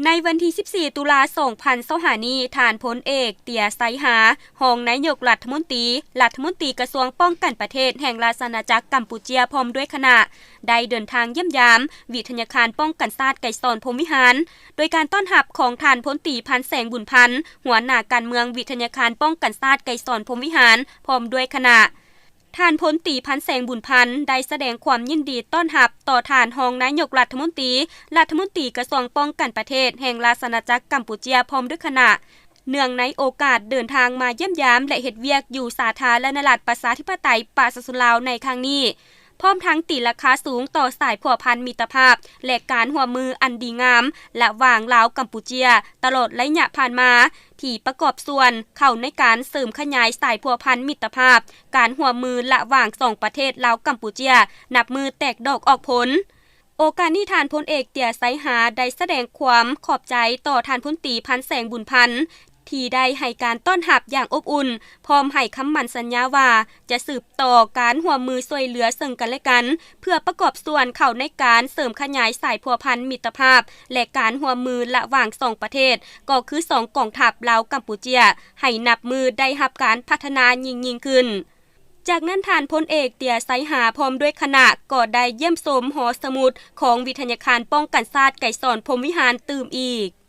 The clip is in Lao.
ໃນວັນທີສິບສີ່ ຕຸລາ ສອງພັນຊາວຫ້ານີ້, ທ່ານພົນເອກ ເຕຍ ໄຊຫາ ຮອງນາຍົກລັດຖະມົນຕີ, ລັດຖະມົນຕີກະຊວງປ້ອງກັນປະເທດແຫ່ງລາຊະອານາຈັກກຳປູເຈຍ ພ້ອມດ້ວຍຄະນະ ໄດ້ເດີນທາງຢ້ຽມຢາມວິທະຍາຄານປ້ອງກັນຊາດໄກສອນ ພົມວິຫານ ໂດຍການຕ້ອນຮັບຂອງທ່ານພົນຕີ ພັນແສງ ບຸນພັນ ຫົວໜ້າການເມືອງວິທະຍາຄານປ້ອງກັນຊາດໄກສອນ ພົມວິຫານ ພ້ອມດ້ວຍຄະນະ. ທ່ານພົນຕີ ພັນແສງ ບຸນພັນ ໄດ້ສະແດງຄວາມຍິນດີຕ້ອນຮັບຕໍ່ທ່ານຮອງນາຍົກລັດຖະມົນຕີ, ລັດຖະມົນຕີກະຊວງປ້ອງກັນປະເທດແຫ່ງລາຊະອານາຈັກກຳປູເຈຍ ພ້ອມດ້ວຍຄະນະ ເນື່ອງໃນໂອກາດເດີນທາງມາຢ້ຽມຢາມ ແລະ ເຮັດວຽກຢູ່ສາທາລະນະລັດປະຊາທິປະໄຕປະຊາຊົນລາວໃນຄັ້ງນີ້, ພ້ອມທັງຕີລາຄາສູງຕໍ່ສາຍພົວພັນມິດຕະພາບ ແລະ ການຮ່ວມມືອັນດີງາມລະຫວ່າງລາວ-ກຳປູເຈຍ ຕະຫຼອດໄລຍະຜ່ານມາ ທີ່ປະກອບສ່ວນເຂົ້າໃນການເສີມຂະຫຍາຍສາຍພົວພັນມິດຕະພາບ, ການຮ່ວມມືລະຫວ່າງສອງປະເທດລາວ-ກຳປູເຈຍ ນັບມື້ແຕກດອກອອກຜົນ. ໂອກາດນີ້ ທ່ານພົນເອກ ເຕຍ ໄຊຫາ ໄດ້ສະແດງຄວາມຂອບໃຈຕໍ່ທ່ານພົນຕີ ພັນແສງ ບຸນພັນ ທີ່ໄດ້ໃຫ້ການຕ້ອນຮັບຢ່າງອົບອຸ່ນ, ພ້ອມໃຫ້ຄຳໝັ້ນສັນຍາວ່າ ຈະສືບຕໍ່ການຮ່ວມມືຊ່ວຍເຫຼືອເຊິ່ງກັນແລະກັນ ເພື່ອປະກອບສ່ວນເຂົ້າໃນການເສີມຂະຫຍາຍສາຍພົວພັນມິດຕະພາບ ແລະ ການຮ່ວມມືລະຫວ່າງສອງປະເທດ, ກໍຄືສອງກອງທັບລາວ-ກຳປູເຈຍ ໃຫ້ນັບມື້ໄດ້ຮັບການພັດທະນາຍິ່ງໆຂຶ້ນ. ຈາກນັ້ນ ທ່ານພົນເອກ ເຕຍ ໄຊຫາ ພ້ອມດ້ວຍຄະນະ ກໍໄດ້ຢ້ຽມຊົມຫໍສະໝຸດຂອງວິທະຍາຄານປ້ອງກັນຊາດໄກສອນ ພົມວິຫານ ຕື່ມອີກ.